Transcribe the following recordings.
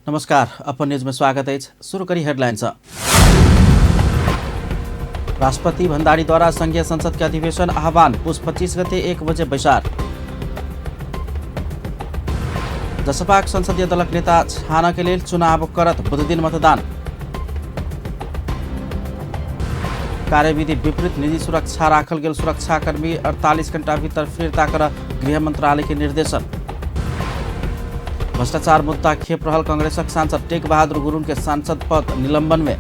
नमस्कार, अपन न्यूज में स्वागत अछि। शुरू करी हेडलाइन सँ। राष्ट्रपति भंडारी द्वारा संघीय संसद के अधिवेशन आह्वान, पुस 25 गते 1 बजे बैसार। जसपाक संसदीय दलक नेता छान के लेल चुनाव करत बुधदिन मतदान। कार्यविधि विपरीत निजी सुरक्षा राखल गेल सुरक्षाकर्मी 48 घंटा भीतर फिर्ता कर गृह मंत्रालय के निर्देशन। भ्रष्टाचार मुद्दा खेप रहल कांग्रेसक सांसद टेक बहादुर गुरुङ के सांसद पद निलंबन में।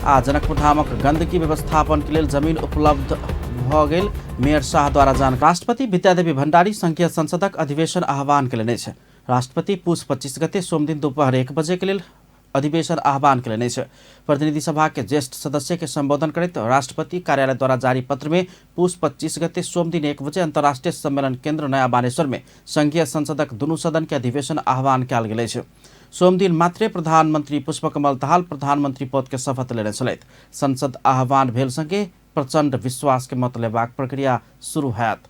आ जनकपुर धामक गंदगी व्यवस्थापन के लेल जमीन उपलब्ध भ गेल मेयर शाह द्वारा जानकारी। राष्ट्रपति विद्यादेवी भण्डारी संघीय संसदक अधिवेशन आह्वान केलनि अछि। राष्ट्रपति पुस 25 गते सोमदिन दोपहर 1 बजे के लेल अधिवेशन आह्वान केलनि अछि। प्रतिनिधि सभा के ज्येष्ठ सदस्य के संबोधन करैत राष्ट्रपति कार्यालय द्वारा जारी पत्र में पुस 25 गते सोमदिन 1 बजे अंतर्राष्ट्रीय सम्मेलन केंद्र नया बानेश्वर में संघीय संसदक दुनू सदन के अधिवेशन आह्वान कयल गेल अछि। सोमदिन मात्रे प्रधानमंत्री पुष्पकमल दाहाल प्रधानमंत्री पद के शपथ लेने छलथि। संसद आह्वान भेल संगे प्रचंड विश्वास के मत लेबाक प्रक्रिया शुरू होयत।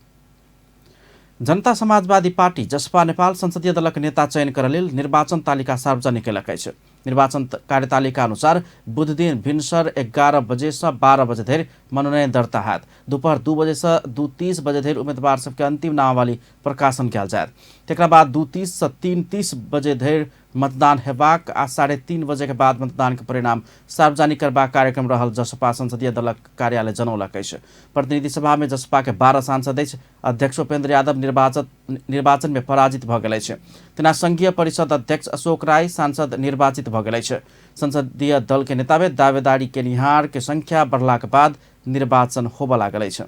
जनता समाजवादी पार्टी जसपा नेपाल संसदीय दलक नेता चयन करऽ लेल निर्वाचन तालिका सार्वजनिक केलक अछि। निर्वाचन कार्यतालिका अनुसार बुधदिन भिनसर 11 बजे से 12 बजे धरि मनोनयन दर्ता होयत। दोपहर 2 बजे से 2:30 बजे धरि उम्मीदवार सबके अंतिम नामावली प्रकाशन कयल जायत। तकरा बाद 2:30 से 3:30 बजे धरि मतदान हेबाक आ 3:30 बजे के बाद मतदान के परिणाम सार्वजनिक करबाक कार्यक्रम रहल जसपा संसदीय दलक कार्यालय जनौलक अछि। प्रतिनिधि सभा में जसपा के 12 सांसद अछि। अध्यक्ष उपेंद्र यादव निर्वाचन में पराजित भ गेल अछि। तेना संघीय परिषद अध्यक्ष अशोक राय सांसद निर्वाचित भ गेल अछि। संसदीय दल के नेता में दावेदारी केनिहार के संख्या बढ़लाक बाद निर्वाचन होबय लागल अछि।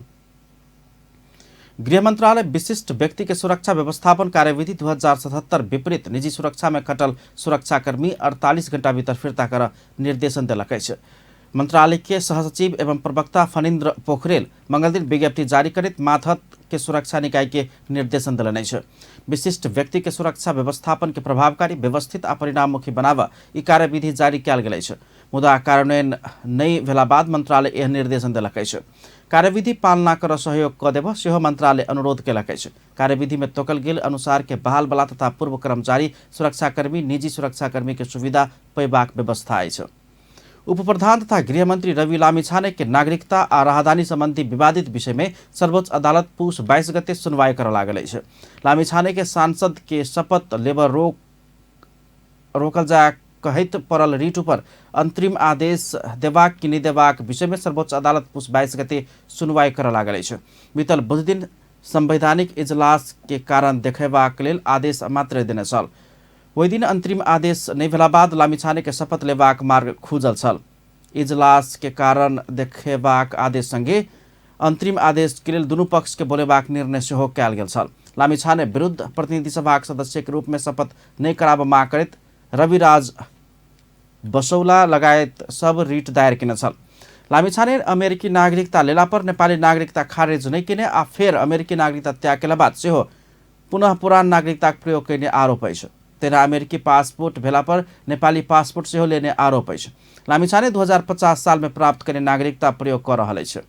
गृह मंत्रालय विशिष्ट व्यक्ति के सुरक्षा व्यवस्थापन कार्यविधि 2077 विपरीत निजी सुरक्षा में खटल सुरक्षाकर्मी 48 घंटा भीतर फिर्ता कर निर्देशन देलक अछि। मंत्रालय के सहसचिव एवं प्रवक्ता फणीन्द्र पोखरेल मंगलदिन विज्ञप्ति जारी करैत मातहत के सुरक्षा निकाय के निर्देशन देलनि अछि। विशिष्ट व्यक्ति के सुरक्षा व्यवस्थापन के प्रभावकारी, व्यवस्थित आ परिणाममुखी बनाबऽ ई कार्यविधि जारी कयल गेल अछि। मुदा कार्यान्वयन नहि भेला बाद मंत्रालय एहन निर्देशन देलक अछि। कार्यविधि पालना कर सहयोग क देबऽ सेहो मंत्रालय अनुरोध केलक अछि। कार्यविधि में तोकल गेल अनुसार के बहाल बला तथा पूर्व कर्मचारी सुरक्षाकर्मी निजी सुरक्षाकर्मी के सुविधा पेबाक व्यवस्था अछि। उपप्रधान तथा गृहमंत्री रवि लामिछाने के नागरिकता आ राहदानी संबंधी विवादित विषय में सर्वोच्च अदालत पुस 22 गते सुनवाई करऽ लागल अछि। लामिछाने के सांसद के शपथ लेबऽ रोकल जा कहैत पड़ल रिट ऊपर अंतरिम आदेश देबाक कि नहि देबाक विषय में सर्वोच्च अदालत पुस 22 गते सुनवाई करऽ लागल अछि। बीतल बुधदिन संवैधानिक इजलास के कारण देखेबाक लेल आदेश मात्र देने छल। ओहि दिन अंतरिम आदेश नहि भेला बाद लामिछाने के शपथ लेबाक मार्ग खुजल छल। इजलास के कारण देखेबाक आदेश संगे अंतरिम आदेश के लेल दुनू पक्ष के बोलेबाक निर्णय सेहो कयल गेल छल। लामिछाने विरुद्ध प्रतिनिधि सभाक सदस्य के रूप में शपथ नहि कराबऽ मांग करैत रविराज बसौला लगायत सब रिट दायर केने छल। लामिछाने अमेरिकी नागरिकता लेला पर नेपाली नागरिकता खारेज नहि केने आ फेर अमेरिकी नागरिकता त्याग केला बाद सेहो पुनः पुरान नागरिकताक प्रयोग केने आरोप अछि। तेना अमेरिकी पासपोर्ट भेला पर नेपाली पासपोर्ट सेहो लेने आरोप अछि। लामिछाने 2050 साल में प्राप्त केने नागरिकता प्रयोग कऽ रहल अछि।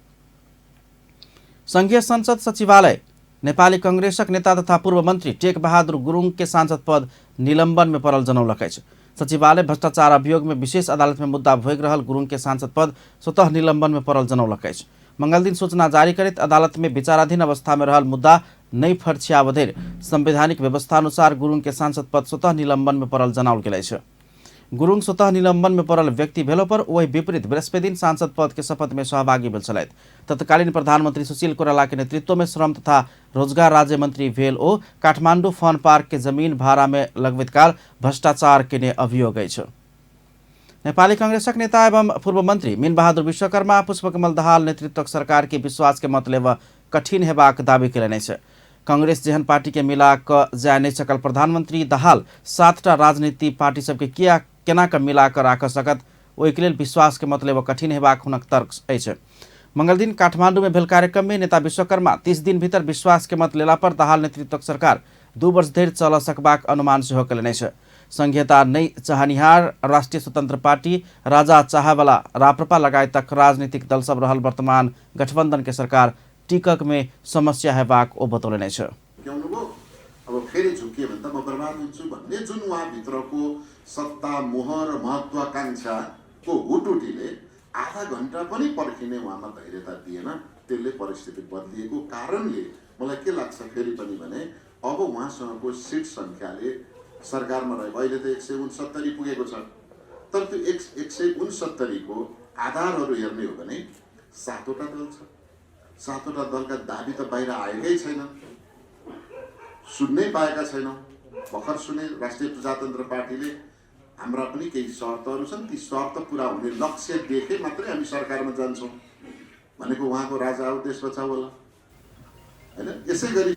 संघीय संसद सचिवालय नेपाली कांग्रेसक नेता तथा पूर्व मंत्री टेक बहादुर गुरुङ के सांसद पद निलंबन में पड़ल जनौलक अछि। सचिवालय भ्रष्टाचार अभियोग में विशेष अदालत में मुद्दा भोगि रहल गुरुङ के सांसद पद स्वतः निलंबन में पड़ल जनौलक अछि। मंगलदिन सूचना जारी करैत अदालत में विचाराधीन अवस्था में रहल मुद्दा नहि फरिछियाबऽ धरि संवैधानिक व्यवस्था अनुसार गुरुङ के सांसद पद स्वतः निलंबन में पड़ल जनाओल गेल अछि। गुरुङ स्वतः निलंबन में पड़ल व्यक्ति भेलो पर ओहि विपरीत बृहस्पति दिन सांसद पद के शपथ में सहभागी भेल छलथि। तत्कालीन प्रधानमंत्री सुशील कोइराला के नेतृत्व में श्रम तथा रोजगार राज्य मंत्री भेल ओ काठमांडू फन पार्क के जमीन भाड़ा में लगबैत काल भ्रष्टाचार केने अभियोग अछि। नेपाली कांग्रेसक नेता एवं पूर्व मंत्री मीन बहादुर विश्वकर्मा पुष्पकमल दाहाल नेतृत्वक सरकार के विश्वास के मत लेबऽ कठिन हेबाक दावी केलनि अछि। कांग्रेस जेहन पार्टी के मिला कऽ जाय नहि सकल प्रधानमंत्री दाहाल 7टा राजनीति पार्टी सबके किया केना कऽ मिला कऽ राखऽ सकत, ओहिके लेल विश्वास के मत लेबऽ कठिन हेबाक हुनक तर्क अछि। मंगलदिन काठमांडू में भेल कार्यक्रम में नेता विश्वकर्मा 30 दिन भीतर विश्वास के मत लेला पर दाहाल नेतृत्वक सरकार 2 वर्ष धरि चलऽ सकबाक अनुमान सेहो केलनि अछि। संघीयता नहि चाहनिहार राष्ट्रीय स्वतंत्र पार्टी, राजा चाहवला राप्रपा लगायतक राजनीतिक दल सब रहल वर्तमान गठबंधन के सरकार टिकक में समस्या हेबाक ओ बतौलनि अछि। अब फेरि झुक्कियो भने त म बर्बाद हुन्छु। हुन्छु भन्ने जुन उहाँभित्रको सत्ता मोह र महत्वाकांक्षाको हुटुटीले आधा घन्टा पनि पर्खिने उहाँमा धैर्यता दिएन। त्यसले परिस्थिति बदलिएको कारणले मलाई के लाग्छ फेरि पनि भने अब उहाँसँगको सिट सङ्ख्याले सरकारमा रहेको अहिले त 169 पुगेको छ, तर त्यो 169को आधारहरू हेर्ने हो भने 7वटा दल छ। 7वटा दलका दाबी त बाहिर आएकै छैन, सुन्नै पाएका छैनौँ। भर्खर सुने राष्ट्रिय प्रजातन्त्र पार्टीले हाम्रा पनि केही शर्तहरू छन्, ती शर्त पुरा हुने लक्ष्य देखे मात्रै हामी सरकारमा जान्छौँ भनेको उहाँको राजा हो देश बचाउ होला, हैन? यसै गरी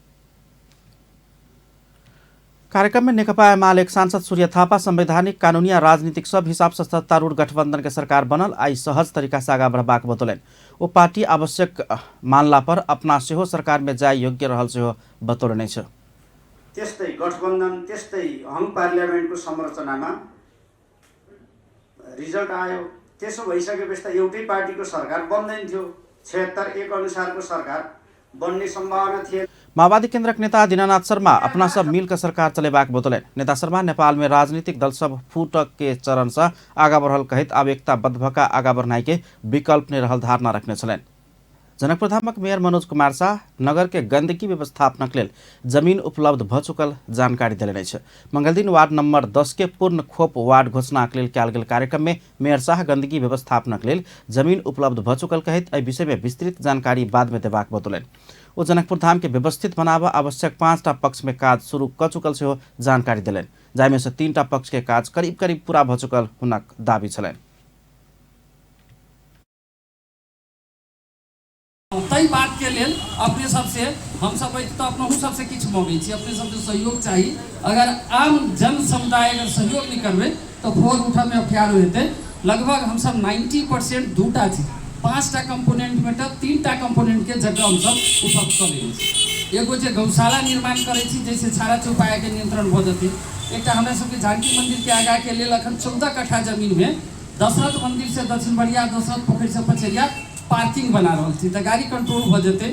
कार्यक्रम में नेकपा एमाले सांसद सूर्य थापा संवैधानिक, कानूनी आ राजनीतिक सब हिसाब से सत्तारूढ़ गठबंधन के सरकार बनल आई सहज तरीका से आगा बढ़बाक बतौलनि। ओ पार्टी आवश्यक मानला पर अपना सेहो सरकार में जाय योग्य रहल सेहो बतौलनि अछि। त्यस्तै गठबन्धन, त्यस्तै हङ पार्लियामेन्टको संरचनामा रिजल्ट आयो। त्यसो भइसकेपछि त एउटै पार्टीको सरकार बन्दैन थियो, 76-1 अनुसारको सरकार बन्ने सम्भावना थिएन। माओवादी केन्द्रक नेता दीनानाथ शर्मा अपना सब मिलकर सरकार चलेबाक बतौलनि। नेता शर्मा नेपाल में राजनीतिक दल सब फूट के चरण से आगा बढ़ल कहैत आब एकताबद्ध भऽ कऽ आगा बढ़नाइ के विकल्प नहि रहल धारणा रखने छलनि। जनकपुरधामक मेयर मनोज कुमार शाह नगर के गंदगी व्यवस्थापनक लेल जमीन उपलब्ध भऽ चुकल जानकारी देलनि अछि। मंगलदिन वार्ड नंबर 10 के पूर्ण खोप वार्ड घोषणाक लेल कयल गेल कार्यक्रम में मेयर शाह गंदगी व्यवस्थापनक लेल जमीन उपलब्ध भऽ चुकल कहैत एहि विषय में विस्तृत जानकारी बाद में देबाक बतौलनि। ओ जनकपुरधाम के व्यवस्थित बनाबऽ आवश्यक 5टा पक्ष में काज शुरू कऽ चुकल सेहो जानकारी देलनि, जाहिमे से 3टा पक्ष के काज करीब करीब पूरा भऽ चुकल हुनक दावी छलनि। ताहि बातके लेल अपने सबसे हमसब तऽ अपनहु सबसे किछु मङ्गै छी, अपने सबसे सहयोग चाही। अगर आम जन समुदाय अगर सहयोग नहि करबै तऽ फोर उठऽमे अप्ठ्यारो हेतै। लगभग हमसब 90% 2टा चीज, 5टा कम्पोनेंटमे तऽ 3टा कम्पोनेंटके जगह हमसब उपलब्ध कऽ लेने छी। एगो जे गौशाला निर्माण करै छी जाहिसँ छाड़ा चौपायाके नियंत्रण भऽ जेतै। एकटा हमरा सबके जानकी मन्दिरके आगाँके लेल अखन 14 कट्ठा जमीनमे दशरथ मन्दिर से दक्षिणबरिया, दशरथ पोखरि से पचेरिया पार्किंग बना रहल छी, तऽ गाड़ी कंट्रोल भऽ जेतै।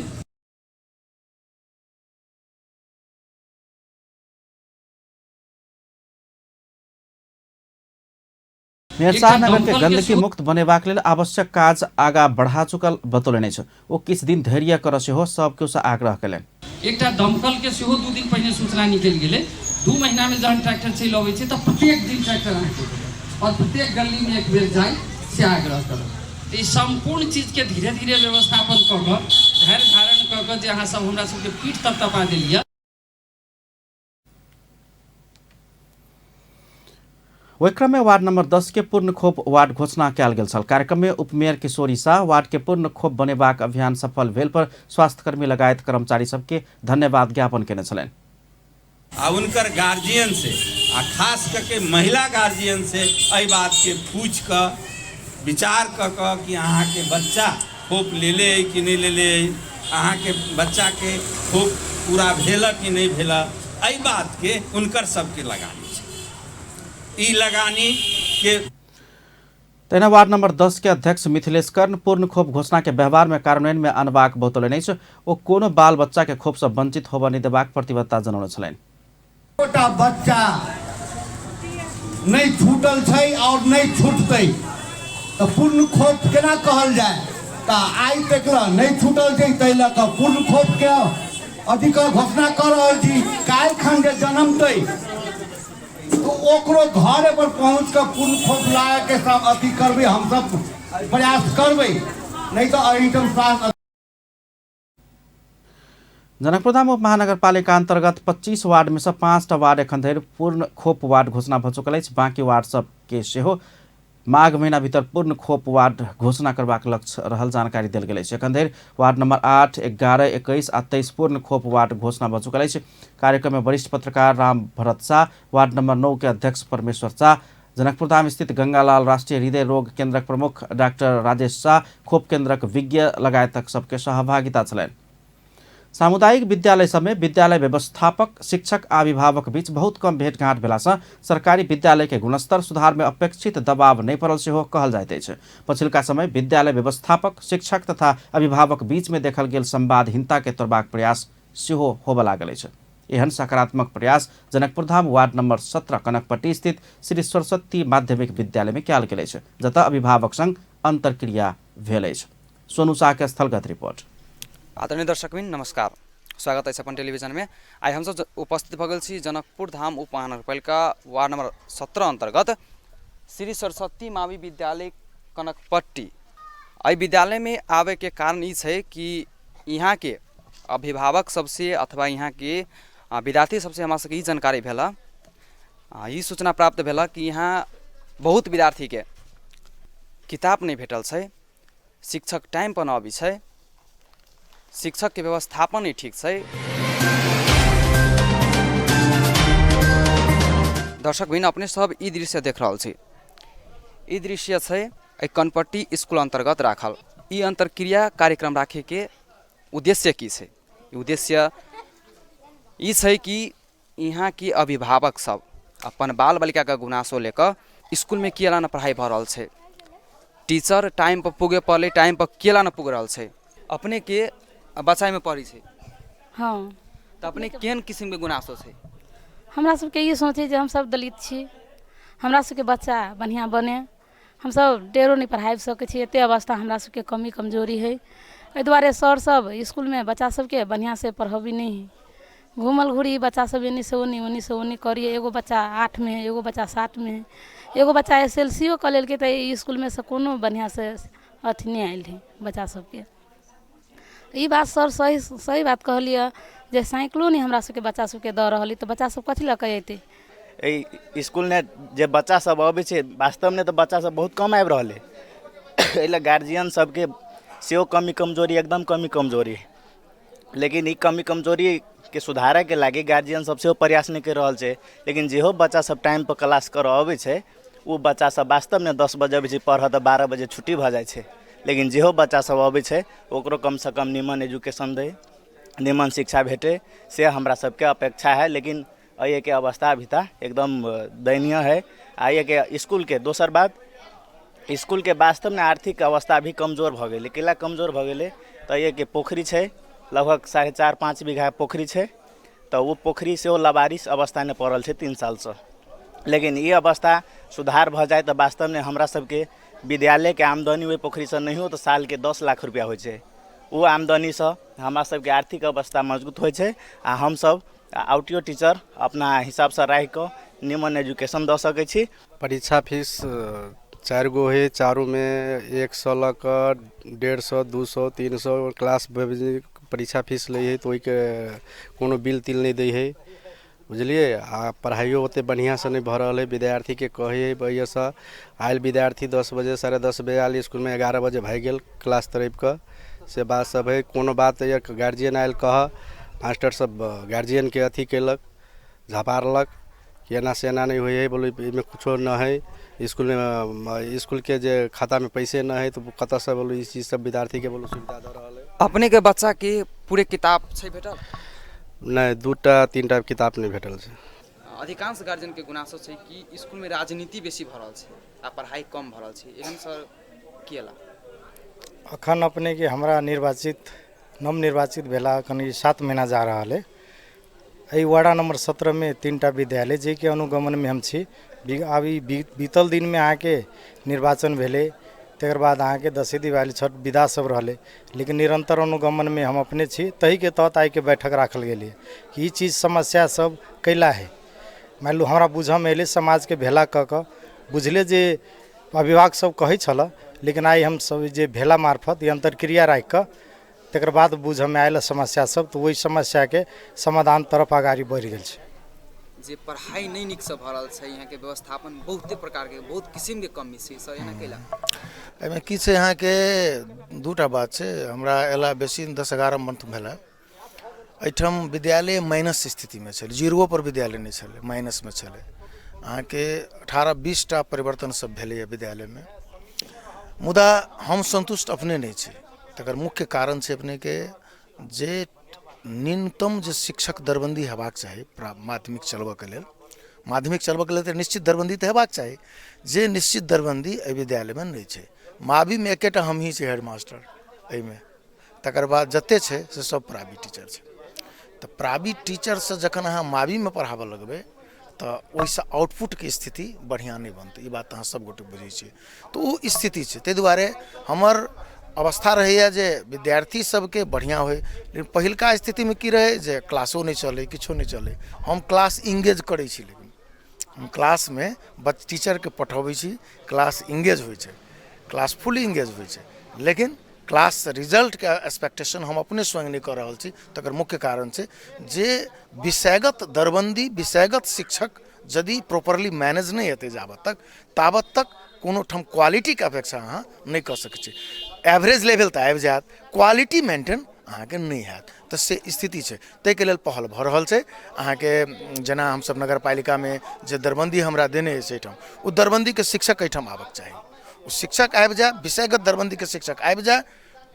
मेयर एकटा शाह नगर के दमकल के गंदगी सेहो मुक्त बनेबाक लेल आवश्यक काज आगा बढ़ा चुकल बतौलनि अछि। ओ किछु दिन धैर्य करऽ सेहो सब केओ से आग्रह कयलनि। एकटा दमकल के सेहो 2 दिन पहिने सूचना निकलि गेलै। 2 महीना में जहन ट्रैक्टर चलि अबै छै तऽ प्रत्येक दिन ट्रैक्टर अहाँके भेटत और प्रत्येक गली में एक बेर जाय से आग्रह करब। तऽ ई सम्पूर्ण चीज के धीरे धीरे व्यवस्थापन कऽ कऽ धैर्य धारण कऽ कऽ जे अहाँ सब हमरा सबके पीठ थपथपा देलियै। ओहि क्रम में वार्ड नंबर 10 के पूर्ण खोप वार्ड घोषणा कयल गेल छल। कार्यक्रम में उपमेयर किशोरी शाह वार्ड के पूर्ण खोप बनेबाक अभियान सफल भेल पर स्वास्थ्यकर्मी लगायत कर्मचारी सबके धन्यवाद ज्ञापन केने छलनि। आ उनकर गार्जियन से आ खास करके महिला गार्जियन से एहि बात के पूछ कऽ विचार कऽ कऽ कि अहाँके बच्चा खोप लेले अइ कि नहि लेले अइ, अहाँके बच्चाके खोप पूरा भेल कि नहि भेल, एहि बातके हुनकर सबके लगानी छै। ई लगानी के तहिना वार्ड नंबर 10 के अध्यक्ष मिथिलेश कर्ण पूर्ण खोप घोषणा के व्यवहार में कार्यान्वयन में अनबाक बतौलनि अछि। ओ कोनो बाल बच्चा के खोप से वंचित होबय नहि देबाक प्रतिबद्धता जनौने छलनि। एकोटा बच्चा नहि छूटल छै और नहि छूटतै तऽ पूर्ण खोप केना कहल जाय। तऽ आइ तक लए नहि छूटल छै, ताहि लऽ कऽ पूर्ण खोप के अथी के घोषणा कऽ रहल छी। काल्हि खन जे जनमतै तऽ ओकरो घरे पर पहुँच कऽ पूर्ण खोप लाए के सब अथी करबै, हमसब प्रयास करबै, नहि तऽ एहिठाम स्वास्थ्य। जनकपुरधाम उप महानगरपालिका अंतर्गत 25 वार्ड में से 5टा वार्ड एखन धरि पूर्ण खोप वार्ड घोषणा भऽ चुकल अछि। बाकी वार्ड सबके सेहो माघ महीना भीतर पूर्ण खोप वार्ड घोषणा करबाक लक्ष्य रहल जानकारी देल गेल अछि। एखन धरि वार्ड नंबर 8, 11, 21 आ 23 पूर्ण खोप वार्ड घोषणा भऽ चुकल अछि। कार्यक्रम में वरिष्ठ पत्रकार राम भरत शाह, वार्ड नंबर 9 के अध्यक्ष परमेश्वर शाह, जनकपुरधाम स्थित गंगालाल राष्ट्रीय हृदय रोग केंद्रक प्रमुख डॉक्टर राजेश शाह, खोप केंद्रक विज्ञ लगायतक सबके सहभागिता छलनि। सामुदायिक विद्यालय सबमे विद्यालय व्यवस्थापक, शिक्षक आ अभिभावक बीच बहुत कम भेंटघाट भेलासँ सरकारी विद्यालय के गुणस्तर सुधार में अपेक्षित दबाव नहि पड़ल सेहो कहल जाइत अछि। पछिलका समय विद्यालय व्यवस्थापक, शिक्षक तथा अभिभावक बीच में देखल गेल संवादहीनता के तोड़बाक प्रयास सेहो होबय लागल अछि। एहन सकारात्मक प्रयास जनकपुरधाम वार्ड नम्बर 17 कनकपट्टी स्थित श्री सरस्वती माध्यमिक विद्यालय में कयल गेल अछि, जतऽ अभिभावक संग अंतर्क्रिया भेल अछि। सोनू शाह के स्थलगत रिपोर्ट। आदरणीय दर्शकवृन्द नमस्कार, स्वागत अछि अपन टेलीविजनमे। आइ हमसब उपस्थित भऽ गेल छी जनकपुर धाम उप महानगरपालिका वार्ड नंबर 17 अंतर्गत श्री सरस्वती मावी विद्यालय कनकपट्टी। एहि विद्यालयमे आबैके कारण ई छै कि यहाँके अभिभावक सबसे अथवा यहाँके विद्यार्थी सबसे हमरा सबके ई जानकारी भेल, ई सूचना प्राप्त भेल कि यहाँ बहुत विद्यार्थीके किताब नहि भेटल छै, शिक्षक टाइमपर नहि अबै छै, शिक्षकके व्यवस्थापन नहि ठीक छै। दर्शक बहिन अपने सब ई दृश्य देख रहल छी, ई दृश्य छै एहि कनपट्टी स्कूल अन्तर्गत राखल। ई अन्तर्क्रिया कार्यक्रम राखैके उद्देश्य की छै? उद्देश्य ई छै कि यहाँके अभिभावक सब अपन बाल बालिकाके गुनासो लऽ कऽ इसकुलमे केना नहि पढ़ाइ भऽ रहल छै, टीचर टाइमपर पुगे पड़लै, टाइमपर केला नहि पुग रहल छै। अपनेके बच्चा एहिमे पढ़ै छै? हँ। तऽ अपने केहन किसिमके गुनासो छै? हमरा सबके ई सोच है जे हमसब दलित छी, हमरा सबके बच्चा बढ़िआँ बने, हमसब डेरो नहि पढ़ाबि सकै छी, एते अवस्था हमरा सबके कमी कमजोरी है। एहि दुआरे सर सब इसकुलमे बच्चा सबके बढ़िआँसँ पढ़बै नहि है। घूमल घूरी बच्चा सब एन्नी से ओन्नी, ओन्नी से ओन्नी करियै। एगो बच्चा 8मे है, एगो बच्चा 7मे है, एगो बच्चा एस एल सी ओ कऽ लेलकै, तऽ ई इसकुलमे से कोनो बढ़िआँसँ अथी नहि आयल है बच्चा सबके। ई बात सर सही सही बात कहलियै जे साइकिलो नहि हमरा सबके बच्चा सबके दऽ रहल अइ, तऽ बच्चा सब कथी लऽ कऽ अयतै? एहि इसकुलमे जे बच्चा सब अबै छै, वास्तवमे तऽ बच्चा सब बहुत कम आबि रहल अइ। एहि लए गार्जियन सबके सेहो कमी कमजोरी, एकदम कमी कमजोरी। लेकिन ई कमी कमजोरीके सुधारैके लागि गार्जियन सब सेहो प्रयास नहि करि रहल छै। लेकिन जेहो बच्चा सब टाइमपर क्लास करऽ अबै छै, ओ बच्चा सब वास्तवमे 10 बजे अबै छै पढ़ऽ तऽ 12 बजे छुट्टी भऽ जाइ छै। लेकिन जेहो बच्चा सब अबै छै ओकरो कमसँ कम नीमन एजुकेशन दै, नीमन शिक्षा भेटै, से हमरा सबके अपेक्षा है। लेकिन एहिके अवस्था अभी तक एकदम दयनीय है। आ एहिके इसकुलके दोसर बात, इसकुलके वास्तवमे आर्थिक अवस्था भी कमजोर भऽ गेलै। केला कमजोर भऽ गेलै तऽ एहिके पोखरि छै, लगभग 4.5-5 बीघा पोखरि छै, तऽ ओ पोखरि सेहो लवारिस अवस्थामे पड़ल छै 3 सालसँ। लेकिन ई अवस्था सुधार भऽ जाय तऽ वास्तवमे हमरा सबके विद्यालयके आमदनी ओहि पोखरिसँ नहियो तऽ सालके 10 लाख रुपैआ होइ छै। ओ आमदनीसँ हमरा सबके आर्थिक अवस्था मजबूत होइ छै आ हमसब आउटियो टीचर अपना हिसाबसँ राखिकऽ निमन एजुकेशन दऽ सकै छी। परीक्षा फीस 4 गो हइ, चारूमे 100 लऽ कऽ 150, 200, 300 क्लास परीक्षा फीस लै हइ, तऽ ओहिके कोनो बिल तिल नहि दै हइ, बुझलियै। आ पढ़ाइयो ओतेक बढ़िआँसँ नहि भऽ रहल हइ। विद्यार्थीके कहै हइ भैयासँ आयल विद्यार्थी 10 बजे 10:30 बजे आयल इसकुलमे, 11 बजे भागि गेल क्लास तड़पि कऽ, से बात सब हइ। कोनो बात यऽ गार्जियन आयल कहऽ, मास्टर सब गार्जियनके अथी केलक, झपारलक कि एना से एना नहि होइ हइ, बोलै एहिमे कुछो नहि हइ इसकुलमे, इसकुलके जे खातामे पैसे नहि हइ तऽ कतऽसँ बोलू ई चीज सब विद्यार्थीके बोलू सुविधा दऽ रहल हइ। अपनेके बच्चाके पूरे किताब छै भेटल? नहि, 2-3 किताब नहि भेटल छै। अधिकांश गार्जियनके गुनासो छै कि इसकुलमे राजनीति बेसी भऽ रहल छै आ पढ़ाइ कम भऽ रहल छै, एहन सर केला? अखन अपनेके हमरा निर्वाचित नवनिर्वाचित भेला अखन ई 7 महीना जा रहल है। एहि वार्ड नंबर 17 में 3टा विद्यालय जाहिके अनुगमनमे हम छी। आब ई बीतल दिनमे अहाँके निर्वाचन भेलै, तकर बाद अहाँके दसैँ दिवाली छठ विदा सब रहलै, लेकिन निरन्तर अनुगमनमे हम अपने छी। ताहिके तहत आइके बैठक राखल गेलै कि ई चीज समस्या सब कैला है। मानि लू हमरा बुझऽमे एलै, समाजके भेला कऽ कऽ बुझले जे अभिभावक सब कहै छलऽ, लेकिन आइ हमसब जे भेला मार्फत ई अन्तर्क्रिया राखि कऽ तकर बाद बुझऽमे आयल समस्या सब, तऽ ओहि समस्याके समाधान तरफ अगाडि बढ़ि गेल छै। जे पढ़ाइ नहि नीकसँ भऽ रहल छै, यहाँके व्यवस्थापन बहुते प्रकारके बहुत किसिमके कमी छै सर, एना कैला? एहिमे की छै, अहाँके 2टा बात छै। हमरा अयला बेसी 10-11 मंथ भेलै। एहिठाम विद्यालय माइनस स्थितिमे छलै, जीरोपर विद्यालय नहि छलै, माइनसमे छलै। अहाँके 18-20टा परिवर्तन सब भेलैए विद्यालयमे, मुदा हम सन्तुष्ट अपने नहि छी। तकर मुख्य कारण छै अपनेके जे न्यूनतम जे शिक्षक दरबन्दी हेबाक चाही माध्यमिक चलबऽके लेल, माध्यमिक चलबऽके लेल तऽ निश्चित दरबन्दी तऽ हेबाक चाही, जे निश्चित दरबन्दी एहि विद्यालयमे नहि छै। माविमे एकेटा हमही छी हेडमास्टर एहिमे, तकर बाद जते छै से सब प्राइवेट टीचर छै। तऽ प्राइवेट टीचरसँ जखन अहाँ मावीमे पढ़ाबऽ लगबै तऽ ओहिसँ आउटपुटके स्थिति बढ़िआँ नहि बनतै। ई बात अहाँ सब गोटे बुझै छियै। तऽ ओ स्थिति छै, ताहि दुआरे हमर अवस्था रहैए जे विद्यार्थी सबके बढ़िआँ होइ। लेकिन पहिलका स्थितिमे की रहै जे क्लासो नहि चलै, किछो नहि चलै। हम क्लास इंगेज करै छी, लेकिन हम क्लासमे टीचरके पठबै छी, क्लास इंगेज होइ छै, क्लास फुल इंगेज होइ छै, लेकिन क्लास रिजल्टके एक्सपेक्टेशन हम अपने स्वयं नहि कऽ रहल छी। तकर मुख्य कारण छै जे विषयगत दरबन्दी, विषयगत शिक्षक यदि प्रॉपरली मैनेज नहि हेतै जाबत तक, ताबत तक कोनो ठाम क्वालिटीके अपेक्षा अहाँ नहि कऽ सकै छी। एवरेज लेवल तऽ आबि जायत, क्वालिटी मेंटेन अहाँके नहि हैत। तऽ से स्थिति छै, ताहिके लेल पहल भऽ रहल छै। अहाँके जेना हमसब नगरपालिकामे जे दरबन्दी हमरा देने अछि एहिठाम, ओ दरबन्दीके शिक्षक एहिठाम आबऽके चाही। ओ शिक्षक आबि जाय, विषयगत दरबन्दीके शिक्षक आबि जाय,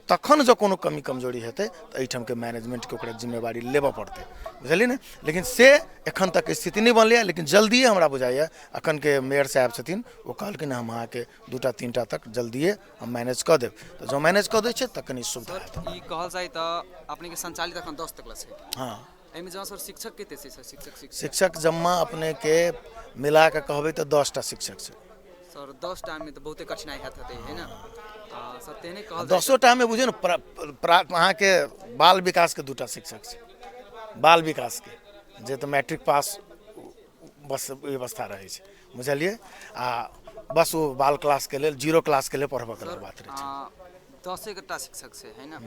तखन जँ कोनो कमी कमजोरी हेतै तऽ एहिठामके मैनेजमेंटके ओकरा जिम्मेवारी लेबऽ पड़तै, बुझलियै ने। लेकिन से एखन तक स्थिति नहि बनलैए, लेकिन जल्दिए हमरा बुझाइए एखनके मेयर साहेब छथिन, ओ कहलखिन हम अहाँके 2टा 3टा तक जल्दिए हम मैनेज कऽ देब। तऽ जँ मैनेज कऽ दै छै तऽ कनि सुविधा हेतै। ई कहल जाय तऽ अपनेके संचालित एखन 10 तक छै। हँ, एहिमे जँ सर शिक्षक कते छै? सर शिक्षक जम्मा अपनेके मिला कऽ कहबै तऽ 10टा शिक्षक छै। सर 10टा में तऽ बहुते कठिनाइ हैत हेतै, है ने? सर तेहने कहल 10टा में बुझियौ ने, अहाँके बाल विकासके 2टा शिक्षक छै, बाल विकासके जे तऽ मैट्रिक पास बस व्यवस्था रहै छै, बुझलियै। आ बस ओ बाल क्लासके लेल, 0 क्लासके लेल पढ़बऽके लेल बात रहै छै। 10टा शिक्षक छै, है ने?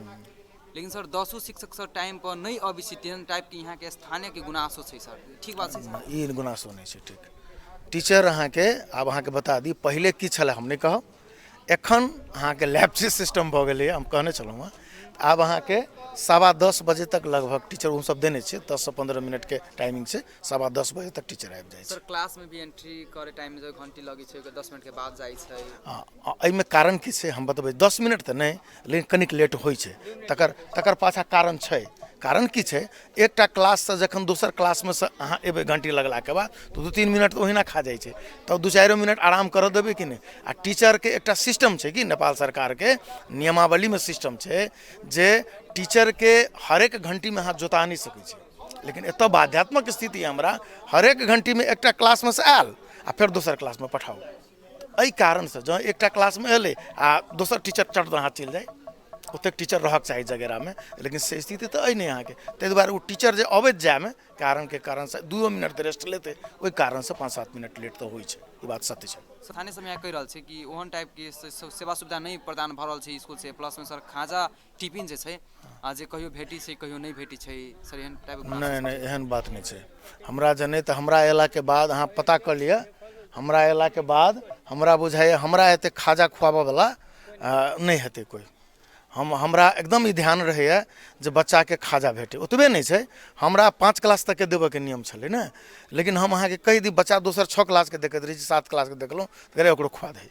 लेकिन सर 10 शिक्षक सर टाइम पर नहि अबै छै, तेहन टाइपके यहाँके स्थानीयके गुनासो छै सर, ठीक बात छै सर? ई गुनासो नहि छै, ठीक। टीचर अहाँके आब अहाँके बता दी पहिले की छलै हम नहि कहब, एखन अहाँके लैपटॉप सिस्टम भऽ गेलैए, हम कहने छलहुँ हँ। आब अहाँके 10:15 बजे तक लगभग टीचर ओसब देने छै, 10 से 15 मिनटके टाइमिंग छै, 10:15 बजे तक टीचर आबि जाइ छै। सर क्लास में भी एंट्री करे टाइम में जो घंटी लगै छै, 10 मिनट के बाद जाइ छै। एहिमे कारण की छै हम बतबै, 10 मिनट तऽ नहि, लेकिन कनिक लेट होइ छै, तकर पाछा कारण छै। कारण की छै, एकटा क्लाससँ जखन दोसर क्लासमे से अहाँ एबै घंटी लगलाके बाद तऽ 2-3 मिनट तऽ ओहिना खा जाइ छै, तब 2-4 मिनट आराम करऽ देबै कि नहि। आ टीचरके एकटा सिस्टम छै कि नेपाल सरकारके नियमावलीमे सिस्टम छै जे टीचरके हरेक घंटीमे अहाँ जोता नहि सकै छी, लेकिन एतऽ बाध्यात्मक स्थिति हमरा हरेक घंटीमे एकटा क्लासमे से आयल आ फेर दोसर क्लासमे पठाउ। एहि कारणसँ जँ एकटा क्लासमे एलै आ दोसर टीचर चट दऽ अहाँ चलि जाइ, ओतेक टीचर रहक चाही जगेरामे, लेकिन से स्थिति तऽ अइ नहि अहाँके। ताहि दुआरे ओ टीचर जे अबैत जायमे कारणके कारणसँ 2 मिनट रेस्ट लेतै, ओहि कारणसँ 5-7 मिनट लेट तऽ होइ छै, ई बात सत्य छै। स्थानीय समय कहि रहल छै कि ओहन टाइपके सेवा सुविधा नहि प्रदान भऽ रहल छै स्कूल से, प्लसमे सर खाजा टिफिन जे छै जे कहियो भेटी छै कहियो नहि भेटी छै, सर एहन टाइप? नहि नहि, एहन बात नहि छै। हमरा जनै तऽ हमरा अयलाके बाद अहाँ पता कऽ लिअ, हमरा अयलाके बाद हमरा बुझाइए हमरा एतेक खाजा खुआबऽवला नहि हेतै कोइ। हमरा एकदम ई ध्यान रहैए जे बच्चाके खाजा भेटै, ओतबे नहि छै, हमरा 5 क्लास तकके देबऽके नियम छलै ने, लेकिन हम अहाँके कहि दी बच्चा दोसर 6 क्लासके देखैत रहै छी, 7 क्लासके देखलहुँ तऽ ओकरो खुआ दही,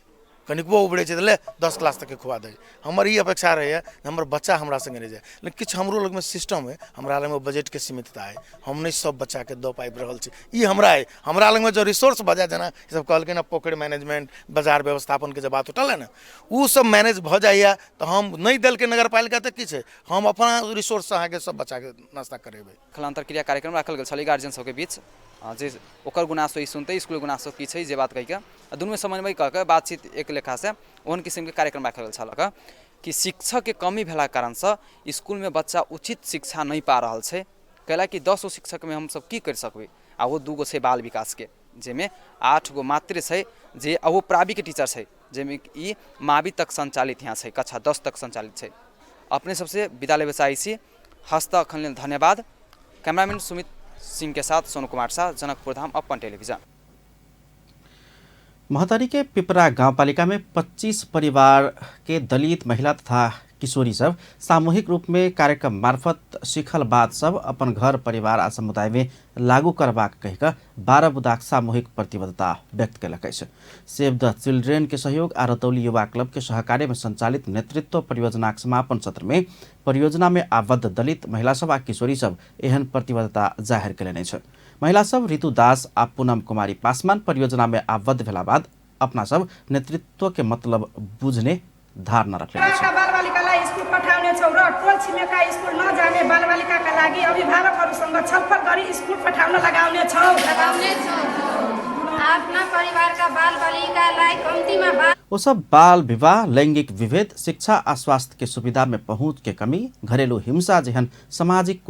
कनिकबो उबरै छै तऽ ले 10 क्लास तकके खुआ दही। हमर ई अपेक्षा रहैए जे हमर बच्चा हमरा सङ्गे नहि जाय, लेकिन किछु हमरो लगमे सिस्टम अइ, हमरा लगमे बजटके सीमितता अइ, हम नहि सब बच्चाके दऽ पाबि रहल छी, ई हमरा अइ। हमरा लगमे जँ रिसोर्स भऽ जाय, जेना सब कहलखिन हँ पोखरि मैनेजमेंट, बाजार व्यवस्थापनके जे बात उठल ने, ओ सब मैनेज भऽ जाइए तऽ हम नहि देलकै नगरपालिका तऽ की छै, हम अपना रिसोर्ससँ अहाँके सब बच्चाके नास्ता करेबै। खलान्तरक्रिया कार्यक्रम राखल गेल छलै गार्जियन सबके बीच, जे ओकर गुनासो ई सुनतै, स्कूलके गुनासो की छै जे बात कहिके आ दुनूमे समन्वय कऽ के बातचीत एक लेखासँ ओहन किसिमके कार्यक्रम राखल गेल छल कि शिक्षकके कमी भेलाके कारणसँ स्कूलमे बच्चा उचित शिक्षा नहि पा रहल छै, कैला कि 10 गो शिक्षकमे हमसब की करि सकबै, आ ओ 2 गो छै बाल विकासके, जाहिमे 8 गो मात्र छै जे ओ प्राइवेट टीचर छै, जाहिमे ई मावी तक संचालित यहाँ छै, कक्षा 10 तक संचालित छै। अपने सबसे विदा लेबे चाहै छी, हस्त अखन लेल धन्यवाद। कैमरामैन सुमित सिंह के साथ सोनू कुमार शाह, जनकपुर धाम, अपन टेलीविजन। महोत्तरी के पिपरा गाउँपालिका में 25 परिवार के दलित महिला तथा किशोरी सब सामूहिक रूप में कार्यक्रम मार्फत सिखल बात सब अपन घर परिवार आ समुदाय में लागू करबाक कहिक 12 बुदाक सामूहिक प्रतिबद्धता व्यक्त केलक अछि। सेव द चिल्ड्रेन के सहयोग आ रतौली युवा क्लब के सहकार्य में संचालित नेतृत्व परियोजनाक समापन सत्र में परियोजना में आबद्ध दलित महिला सब आ किशोरी सब एहन प्रतिबद्धता जाहिर केलनि अछि। महिला सब ऋतु दास आ पूनम कुमारी पासवान परियोजना में आबद्ध भेला बाद अपना सब नेतृत्व के मतलब बुझने धारणा रखले अछि। बालबालिकालाई स्कुल पठाउने छौँ र टोल छिमेकका स्कुल नजाने बालबालिका बालबालिकाका लागि अभिभावकहरूसँग छलफल गरी स्कुल पठाउन लगाउने छौँ। आफ्ना परिवारका बालबालिकालाई कम्तीमा ओ सब बाल विवाह, लैंगिक विभेद, शिक्षा आ स्वास्थ्य के सुविधा में पहुंच के कमी, घरेलू हिंसा जेहन सामाजिक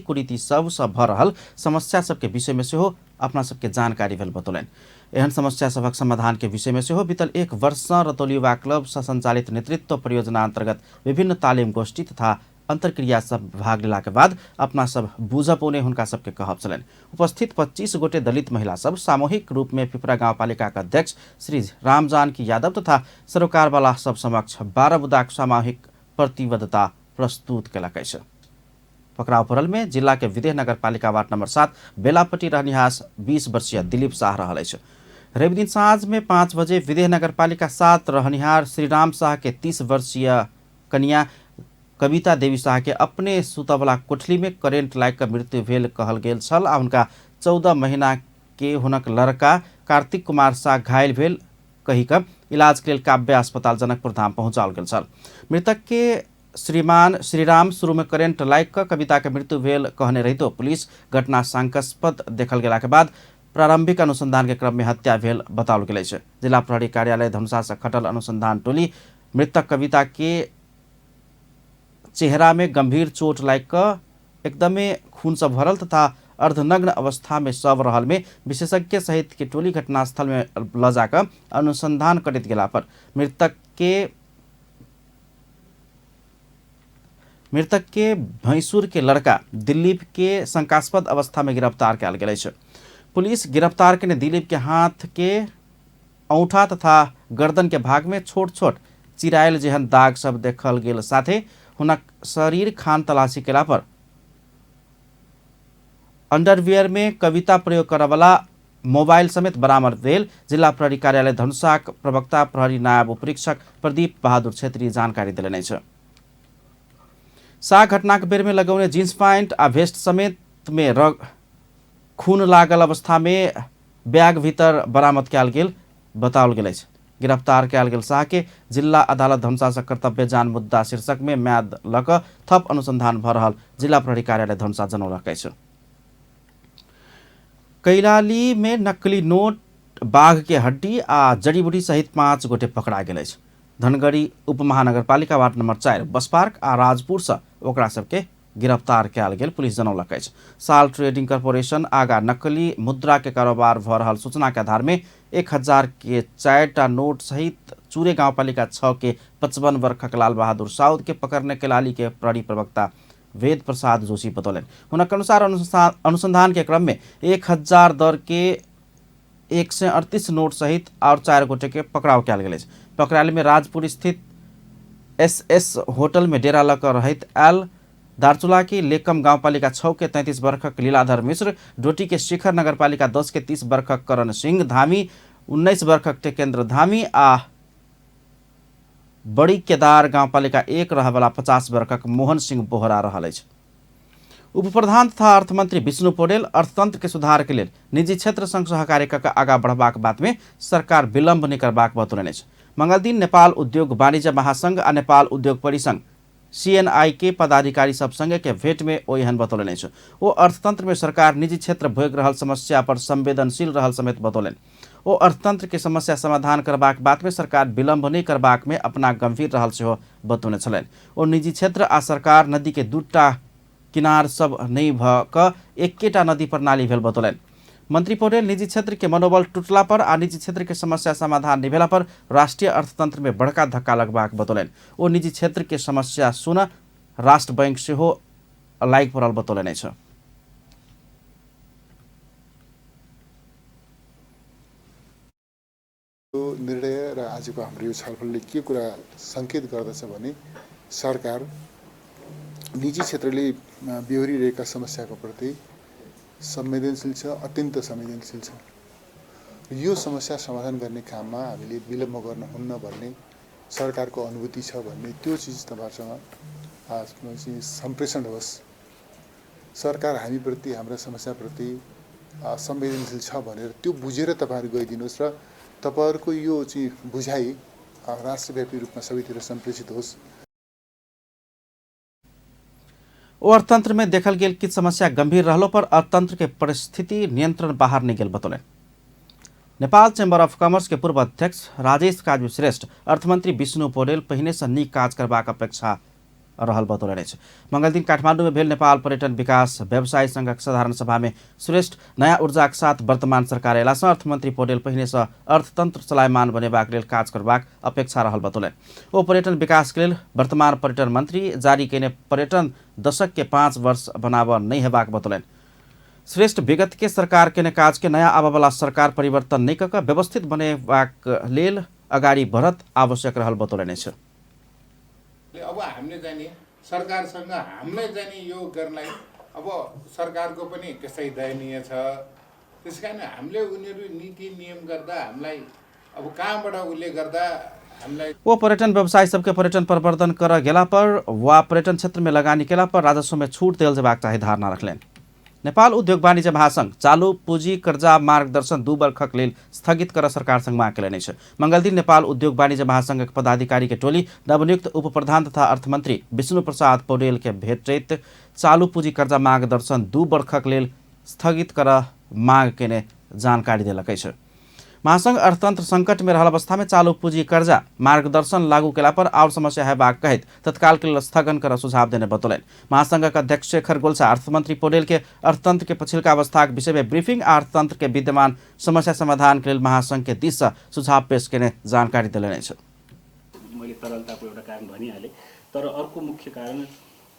कुरीति सबसँ भऽ रहल समस्या सबके विषय में सेहो अपना सबके जानकारी भेल बतौलनि। एहन समस्या सभक समाधान के विषय में सेहो बीतल 1 वर्षसँ रतौली युवा क्लब सँ संचालित नेतृत्व परियोजना अंतर्गत विभिन्न तालिम गोष्ठी तथा अंतर्क्रिया सब भाग लेला के बाद अपना सब बुझ पौने हुनका सबके कहब छलनि। उपस्थित 25 गोटे दलित महिला सब सामूहिक रूप में पिपरा गाउँपालिका के अध्यक्ष श्री रामजानकी यादव तथा सरोकारवाला सब समक्ष 12 बुँदाक सामूहिक प्रतिबद्धता प्रस्तुत केलक अछि। पकड़ाव पड़ल में जिला के विदेह नगरपालिका वार्ड नंबर 7 बेलापट्टी रहनिहार 20 वर्षीय दिलीप शाह रहल अछि। रविदिन साँझ में 5 बजे विदेह नगरपालिका 7 रहनिहार श्रीराम शाह के 30 वर्षीय कनिया कविता देवी शाह के अपने सुतवला कोठली में करेंट लागि कऽ मृत्यु भेल कहल गेल छल आ हुनका 14 महीना के हुनक लड़का कार्तिक कुमार शाह घायल भेल कहि कऽ इलाज के लेल काव्य अस्पताल जनकपुर धाम पहुँचाओल गेल छल। मृतक के श्रीमान श्रीराम शुरू में करेंट लागि कऽ कविता के मृत्यु भेल कहने रहितो पुलिस घटना शंकास्पद देखल गेला के बाद प्रारंभिक अनुसंधान के क्रम में हत्या भेल बताओल गेल अछि। जिला प्रहरी कार्यालय धनुषा से खटल अनुसंधान टोली मृतक कविता के चेहरा में गंभीर चोट लागि कऽ एकदमै खून से भरल तथा अर्धनग्न अवस्था में शव रहल में विशेषज्ञ सहित के टोली घटनास्थल में ल जाकर अनुसंधान करैत गेला पर मृतक के भैंसुर के लड़का दिलीप के शंकास्पद अवस्था में गिरफ्तार कयल गेल अछि। पुलिस गिरफ्तार केने दिलीप के हाथ के औंठा तथा गर्दन के भाग में छोट छोट चिरायल जेहन दाग सब देखल गेल, साथे हुनक शरीर खान तलाशी केला पर अंडरवियर में कविता प्रयोग करऽवला मोबाइल समेत बरामद भेल जिला प्रहरी कार्यालय धनुषाक प्रवक्ता प्रहरी नायब उपरीक्षक प्रदीप बहादुर छेत्री जानकारी देलनि अछि। शाह घटनाक बेर में लगौने जींस पैंट आ वेस्ट समेत में खून लागल अवस्था में बैग भीतर बरामद कयल गेल बताओल गेल अछि। गिरफ्तार कयल गेल शाह के जिला अदालत धनुषा सँ कर्तव्य जान मुद्दा शीर्षक में म्याद लऽ कऽ थप अनुसंधान भऽ रहल जिला प्रहरी कार्यालय धनुषा जनौलक अछि। कैलाली में नकली नोट, बाघ के हड्डी आ जड़ी बूटी सहित 5 गोटे पकड़ा गेल अछि। धनगढ़ी उपमहानगरपालिका वार्ड नंबर 4 बस पार्क आ राजपुर सँ ओकरा सबके गिरफ्तार कयल गेल पुलिस जनौलक अछि। साल ट्रेडिंग कॉर्पोरेशन आगा नकली मुद्रा के कारोबार भऽ रहल सूचना के आधार में 1000 के 4टा नोट सहित चूरे गाउँपालिका 6 के 55 वर्षक लाल बहादुर साउद के पकड़ने कैलाली के प्रहरी प्रवक्ता वेद प्रसाद जोशी बतौलनि। हुनक अनुसार अनुसंधान के क्रम में 1000 दर के 138 नोट सहित और 4 गोटे के पकड़ाव कयल गेल अछि। पकड़ायल में राजपुर स्थित एस होटल में डेरा लऽ कऽ रहैत आयल दार्चुला के लेकम गाउँपालिका 6 के 33 वर्षक लीलाधर मिश्र, डोटी के शिखर नगरपालिका 10 के 30 वर्षक करण सिंह धामी, 19 वर्षक टेकेन्द्र धामी आ बड़ी केदार गाउँपालिका 1 रहवला 50 वर्षक मोहन सिंह बोहरा रहल अछि। उपप्रधान तथा अर्थमंत्री विष्णु पौडेल अर्थतंत्र के सुधार के लेल निजी क्षेत्र संग सहकार्य कऽ आगाँ बढ़बाक बात में सरकार विलम्ब नहि करबाक बतौलनि अछि। मंगलदिन नेपाल उद्योग वाणिज्य महासंघ आ नेपाल उद्योग परिसंघ सीएनआई के पदाधिकारी सब संगे के भेंट में ओ एहन बतौलनि अछि। ओ अर्थतंत्र में सरकार निजी क्षेत्र भोगि रहल समस्या पर संवेदनशील रहल समेत बतौलनि। ओ अर्थतंत्र के समस्या समाधान करबाक बात में सरकार विलम्ब नहि करबाक में अपना गंभीर रहल सेहो बतौने छलनि। ओ निजी क्षेत्र आ सरकार नदी के दूटा किनार सब नहि भऽ कऽ एकेटा नदी प्रणाली भेल बतौलनि। मंत्री पौडेल निजी क्षेत्र के मनोबल टूटला पर आ निजी क्षेत्र के समस्या समाधान नहि भेला पर राष्ट्रीय अर्थतंत्र में बड़का धक्का लगबाक बतौलनि। ओ निजी क्षेत्र के समस्या सुन राष्ट्र बैंक सेहो लागि पड़ल बतौलनि अछि। यो निर्णय र आजको हाम्रो यो छलफलले के कुरा सङ्केत गर्दछ भने सरकार निजी क्षेत्रले बेहोरिरहेका समस्याको प्रति संवेदनशील छ, अत्यन्त संवेदनशील छ। यो समस्या समाधान गर्ने काममा हामीले विलम्ब गर्न हुन्न भन्ने सरकारको अनुभूति छ भन्ने त्यो चिज तपाईहरुसँग सम्प्रेषण होस्। सरकार हामीप्रति, हाम्रा समस्याप्रति संवेदनशील छ भनेर त्यो बुझेर तपाईहरु गइदिनुहोस् र तपाईहरुको यो चाहिँ बुझाइ राष्ट्रव्यापी रूपमा सबैतिर सम्प्रेषित होस्। ओ अर्थतंत्र में देखल गेल किछु समस्या गंभीर रहलो पर अर्थतंत्र के परिस्थिति नियंत्रण बाहर नहि गेल बतौलनि। नेपाल चैम्बर ऑफ कॉमर्स के पूर्व अध्यक्ष राजेश काजू श्रेष्ठ अर्थमंत्री विष्णु पौडेल पहिने से नीक काज करबाक अपेक्षा रहल बतौलनि अछि। मंगलदिन काठमांडू में भेल नेपाल पर्यटन विकास व्यवसाय संघक साधारण सभा में श्रेष्ठ नया ऊर्जाक साथ वर्तमान सरकार अयला सँ अर्थमंत्री पौडेल पहिने सँ अर्थतंत्र चलायमान बनेबाक लेल काज करबाक अपेक्षा रहल बतौलनि। ओ पर्यटन विकास के लेल वर्तमान पर्यटन मंत्री जारी कयने पर्यटन दशक के 5 वर्ष बनाबऽ नहि हेबाक बतौलनि। श्रेष्ठ विगत के सरकार केने काज के नया आबऽवला सरकार परिवर्तन नहि कऽ व्यवस्थित बनेबाक लेल अगाडि बढ़त आवश्यक रहल बतौलनि अछि। अब हामीले चाहिँ नि सरकारसँग हामीलाई चाहिँ नि यो गर्नलाई अब सरकारको पनि त्यसै दयनीय छ, त्यस कारण हामीले उनीहरू नीति नियम गर्दा हामीलाई अब कहाँबाट उसले गर्दा हामीलाई। ओ पर्यटन व्यवसाय सबके पर्यटन प्रवर्धन कर गेला पर वा पर्यटन क्षेत्र में लगानी केला पर राजस्व में छूट देल जेबाक चाही धारणा रखलनि। नेपाल उद्योग वाणिज्य महासंघ चालू पूंजी कर्जा मार्गदर्शन 2 वर्षक लेल स्थगित कर सरकार संग माग केलनि अछि। मंगलदिन नेपाल उद्योग वाणिज्य महासंघक पदाधिकारी के टोली नवनियुक्त उप प्रधान तथा अर्थमंत्री विष्णु प्रसाद पौडेल के भेटैत चालू पूंजी कर्जा मार्गदर्शन 2 वर्षक लेल स्थगित कर माग केने जानकारी देलक अछि। महासंघ अर्थतंत्र संकट में रहल अवस्था में चालू पूंजी कर्जा मार्गदर्शन लागू केला पर और समस्या हेबाक कहैत तत्काल के लेल स्थगन कर सुझाव देने बतौलनि। महासंघक अध्यक्ष शेखर गोल्छा अर्थमंत्री पौडेल के अर्थतंत्र के पछिलका अवस्थाक विषय में ब्रीफिंग आ अर्थतंत्र के विद्यमान समस्या समाधान के लेल महासंघ के दिस सँ सुझाव पेश केने जानकारी देलनि अछि। मैले तरलताको एउटा कारण भनिहालेँ, तर अर्को मुख्य कारण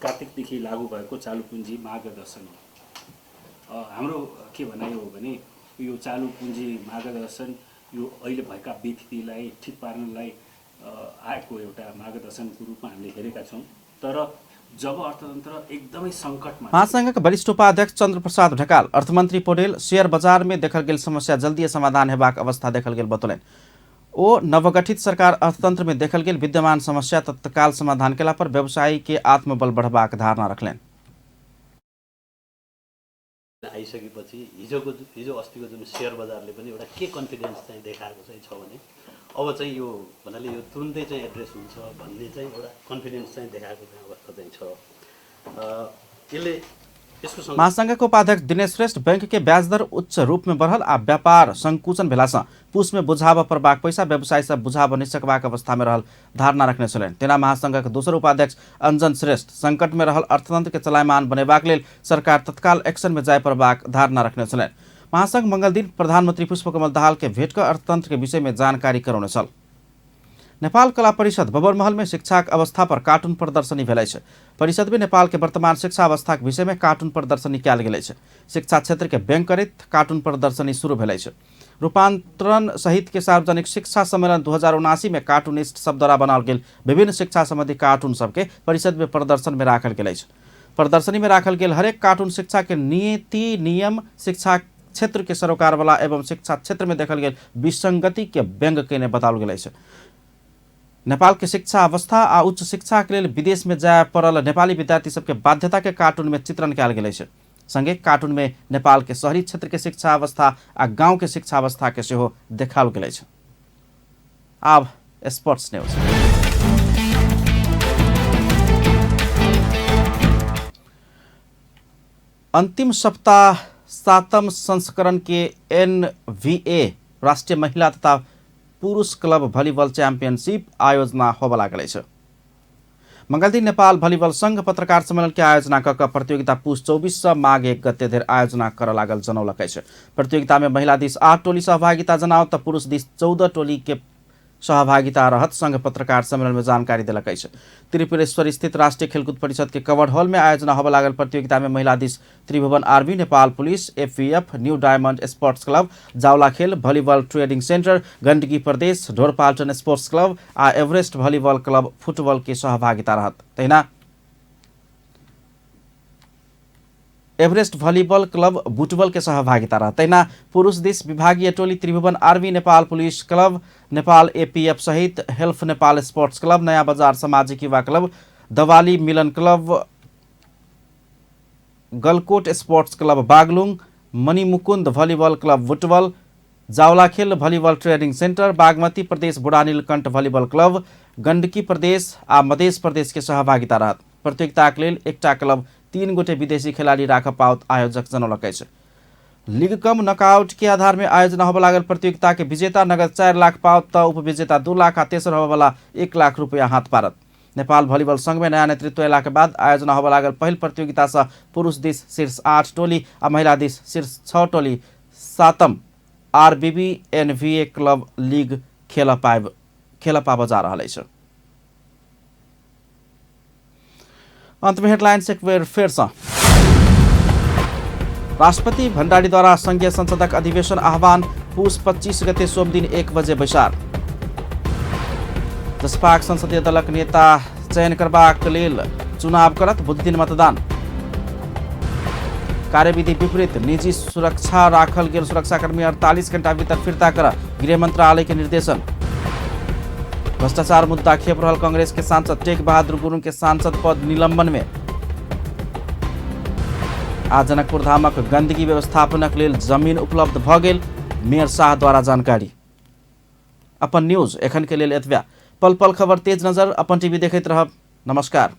कार्तिकदेखि लागू भएको चालू पुँजी मार्गदर्शन हो। हाम्रो के भनाइ हो भने यो चालू पुँजी मार्गदर्शन यो अहिले भएका व्यक्तिलाई ठिक पार्नलाई आएको एउटा मार्गदर्शनको रूपमा हामीले हेरेका छौँ, तर जब अर्थतन्त्र एकदमै सङ्कटमा। महासंघक वरिष्ठ उपाध्यक्ष चंद्रप्रसाद ढकाल अर्थमंत्री पौडेल शेयर बजार में देखल गेल समस्या जल्दी समाधान हेबाक अवस्था देखल गेल बतौलनि। ओ नवगठित सरकार अर्थतंत्र में देखल गेल विद्यमान समस्या तत्काल समाधान केला पर व्यवसायी के आत्मबल बढ़बाक धारणा रखलनि। आइसकेपछि हिजो अस्तिको जुन शेयर बजारले पनि एउटा के कन्फिडेन्स चाहिँ देखाएको चाहिँ छ भने अब चाहिँ यो भन्नाले यो तुरुन्तै चाहिँ एड्रेस हुन्छ भन्ने चाहिँ एउटा कन्फिडेन्स चाहिँ देखाएको चाहिँ अवस्था चाहिँ छ। यसले यसको महासंघको उपाध्यक्ष दिनेश श्रेष्ठ बैंक के ब्याज दर उच्च रूप में बढ़ल आ व्यापार संकुचन भेला सँ पुष में बुझाब परबाक पैसा व्यवसायी सब बुझाब नहि सकबाक अवस्था में रहल धारणा रखने छलनि। तेना महासंघक दोसर उपाध्यक्ष अंजन श्रेष्ठ संकट में रहल अर्थतंत्र के चलायमान बनेबाक लेल सरकार तत्काल एक्शन में जाय पड़बाक धारणा रखने छलनि। महासंघ मंगलदिन प्रधानमंत्री पुष्पकमल दाहाल के भेट कऽ अर्थतंत्र के विषय में जानकारी करौने छल। नेपाल कला परिषद बबरमहल में शिक्षाक अवस्था पर कार्टून प्रदर्शनी भेल अछि। परिषद में नेपाल के वर्तमान शिक्षा अवस्थाक विषय में कार्टून प्रदर्शनी कयल गेल अछि। शिक्षा क्षेत्र के व्यंग करैत कार्टून प्रदर्शनी शुरू भेल अछि। रूपांतरण सहित के सार्वजनिक शिक्षा सम्मेलन 2079 में कार्टूनिस्ट सब द्वारा बनाओल गेल विभिन्न शिक्षा संबंधी कार्टून सबके परिषद में प्रदर्शन में राखल गेल अछि। प्रदर्शनी में राखल गेल हरेक कार्टून शिक्षा के नीति नियम, शिक्षा क्षेत्र के सरोकार वाला एवं शिक्षा क्षेत्र में देखल गेल विसंगति के व्यंग केने बताओल गेल अछि। नेपाल के शिक्षा अवस्था आ उच्च शिक्षा के लेल विदेश में जाय पड़ल नेपाली विद्यार्थी सबके बाध्यता के कार्टून में चित्रण कयल गेल अछि। संगे कार्टून में नेपाल के शहरी क्षेत्र के शिक्षा अवस्था आ गांव के शिक्षा अवस्था के सेहो देखाओल गेल अछि। आब स्पोर्ट्स न्यूज। अंतिम सप्ताह 7म संस्करण के NVA राष्ट्रीय महिला तथा पुरुष क्लब भलिबल च्याम्पियनशिप आयोजना होबऽ लागल अछि। मंगलदिन नेपाल भलिबल संघ पत्रकार सम्मेलन के आयोजना कऽ प्रतियोगिता पुष 24 सँ माघ 1 गते धरि आयोजना करऽ लागल जनौलक अछि। प्रतियोगिता में महिला दिस 8 टोली सहभागिता जनाओत तऽ पुरुष दिस 14 टोली के सहभागिता रहत संघ पत्रकार सम्मेलन में जानकारी देलक अछि। त्रिपुरेश्वर स्थित राष्ट्रीय खेलकूद परिषद के कवर हॉल में आयोजना होबऽ लागल प्रतियोगिता में महिला दिस Tribhuvan army, Nepal police, APF, new diamond sports club, Jawalakhel volleyball training centre, Gandaki Pradesh, Dhorpatan sports club आ एवरेस्ट भलिबल क्लब फुटबॉल के सहभागिता रहत। तहिना एवरेस्ट भलिबल क्लब बुटबल के सहभागिता रहत। तहिना पुरुष दिस विभागीय टोली Tribhuvan army, Nepal police club, Nepal APF सहित हेल्प नेपाल स्पोर्ट्स क्लब, नयाँ बजार सामाजिक युवा club, Dawali Milan club, Galkot sports club Baglung, Manimukund volleyball club Butwal, Jawalakhel volleyball training centre, Bagmati Pradesh Budhanilkantha volleyball club, Gandaki Pradesh आ मधेश प्रदेश के सहभागिता रहत। प्रतियोगिताक लेल एकटा क्लब 3 गोटे विदेशी खेलाड़ी राख पाओत आयोजक जनौलक अछि। लीग कम नॉकआउट के आधार में आयोजना होबय लागल प्रतियोगिता के विजेता नगद 4 लाख पाओत त उपविजेता 2 लाख आ तेसर होबय वाला 1 लाख रुपया हाथ पारत। नेपाल भॉलीबॉल संघ में नया नेतृत्व अयला के बाद आयोजना होबय लागल पहिल प्रतियोगिता सँ पुरुष दिस शीर्ष 8 टोली आ महिला दिस शीर्ष 6 टोली 7म आरबीबी एनवीए क्लब लीग खेल पाबऽ जा रहल अछि। अंत में हेडलाइंस एक बेर फेर सँ। राष्ट्रपति भण्डारी द्वारा संघीय संसदक अधिवेशन आह्वान, पुस 25 गते सोमदिन 1 बजे बैसार। जसपाक संसदीय दलक नेता चयन करबाक लेल चुनाव करत, बुधदिन मतदान। कार्यविधि विपरीत निजी सुरक्षा राखल गेल सुरक्षाकर्मी 48 घंटा भीतर फिर्ता कर गृह मंत्रालय के निर्देशन। भ्रष्टाचार मुद्दा खेप रहल कांग्रेस के सांसद टेक बहादुर गुरुङ के सांसद पद निलंबन में। आ जनकपुर धामक गंदगी व्यवस्थापनक लेल जमीन उपलब्ध भ गेल, मेयर शाह द्वारा जानकारी। अपन न्यूज एखन के लेल एतबे। पल पल खबर तेज नजर अपन टीवी देखैत रहब। नमस्कार।